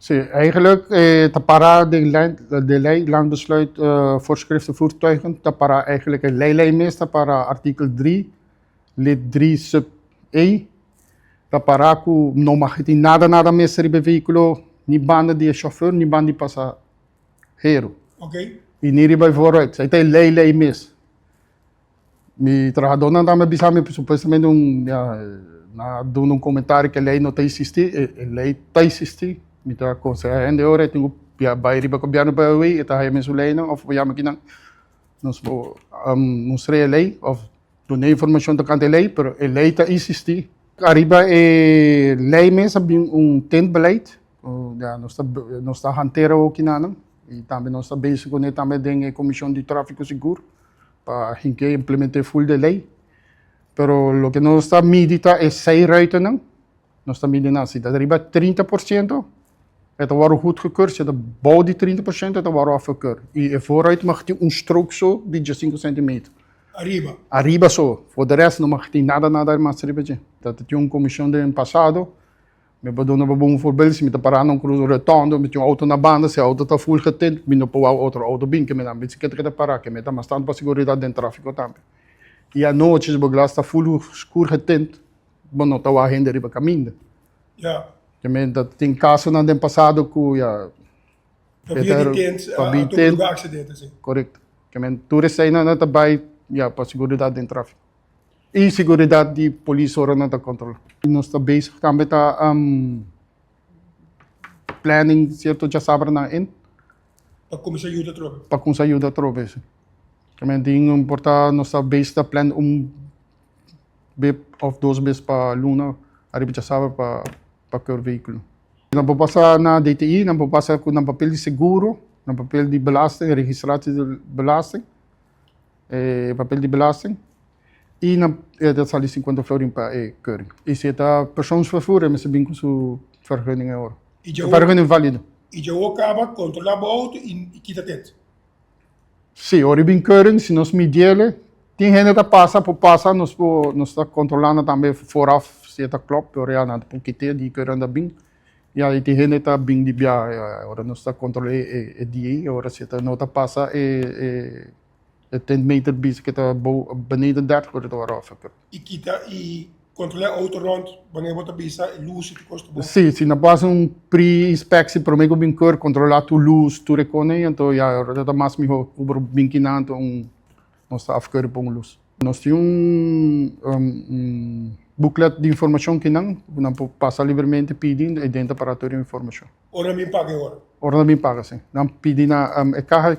Sí, eigenlijk ta para den lei, de lei Landbesluit Voorschriften Voertuigen, ta para eigenlijk e lei lei mes ta para artikel 3, lid 3 sub e, ta para ku no mag tin nada nada mes riba e vehíkulo, ni banda di e chauffeur ni banda di pasahero. I ni riba e voorruit. Esei ta e lei lei mes. Mi trahadónan tambe a bisa mi supuestamente un ya nan a duna un komentario ku e lei no ta eksistí, e lei ta eksistí. Mi ta konsehá hende ora e tin ku bai riba gobièrnu pa e e ta haya mesun leinan òf por yama kinan nos por mustra e lei òf duna informashon tokante e lei, pero e lei ta eksistí. Ariba e lei mes a bin un tentbeleid, ya nos ta nos ta hantera okinan i tambe nos ta bezig kuné tambe den e komishon di tráfiko sigur. Pa hinke implemente full de ley. Pero loke nos ta midi ta e zijruitennan. Nos ta midi nan si ta riba 30% e ta wòrdu goedgekeurd, si ta bou di 30% e ta wòrdu afgekeurd. I e voorruit mag tin un strook so di diesinko centimeter. Ariba. Ariba so. Voor de rest no mag tin nada nada mas riba dje. Ta tin un komishon den pasado. Mi por duna bo un voorbeeld, si mi ta pará na un cruz rotonde, mi tin un auto na banda, si e auto ta full getint, mi no por wou otro auto bin, ke mi nan bicicleta ke ta pará, ke mi ta mas tantu pa seguridad den tráfico tambe. I anochi si bo glas ta full skur getint, bo no ta wou hende riba kaminda. Ja. Ke mi ta tin kasonan den pasado ku ya. Pabia di tint, a tuma lugar aksidente, si. Korekto. Ke men tur eseinan ta bai ya pa seguridad den tráfico. I seguridat di polis ora nan ta kontrolá. Nos ta bezig tambe ta planning sierto djasabranan in. Pa kuminsá yuda atrobe. Pa kuminsá yuda atrobe, si. Tambe tin un por ta nos ta bezig ta plan un bes òf dos bes pa luna ariba djasabra pa pa keur vehíkulo. Nan por pasa na DTI, nan por pasa ku nan papel di seguro, nan papel di belasting, registratie di belasting. E papel di belasting y nan e ta sali 50 florin pa e keuring. Y si e ta persoonsvervoer e mester bin cu su vergunning e ora. Y dje Vergunning valido. Y dje wou caba controla bo auto y kita tent. Si, ora y bin keuring si nos midiele tin hende ta pasa por pasa nos por nos ta controlando tambe vooraf si e ta klop pero ya nan ta por kite di keuring ta bin. Ya y tin hende ta bin di bia ora nos ta controla e dia ey ora si ta no ta pasa e e tien meter bisa ke ta bou beneden dertig ora ta wòrdu afgekeurd. Y kita y controla e auto rond wanneer bo ta bisa e luz y tur cos ta bon. Si, si nan por haci un pre inspectie prome cu bin keur controla tur luz tur e con ey anto ya ora ta mas miho cu bo bin kinan anto un nos ta afkeuren pa un luz. Nos tin un booklet di informacion kinan cu nan por pasa libremente pidi y den ta para tur e informacion. Ora nan bin paga e ora? Ora nan bin paga, si. Nan pidi na e caha.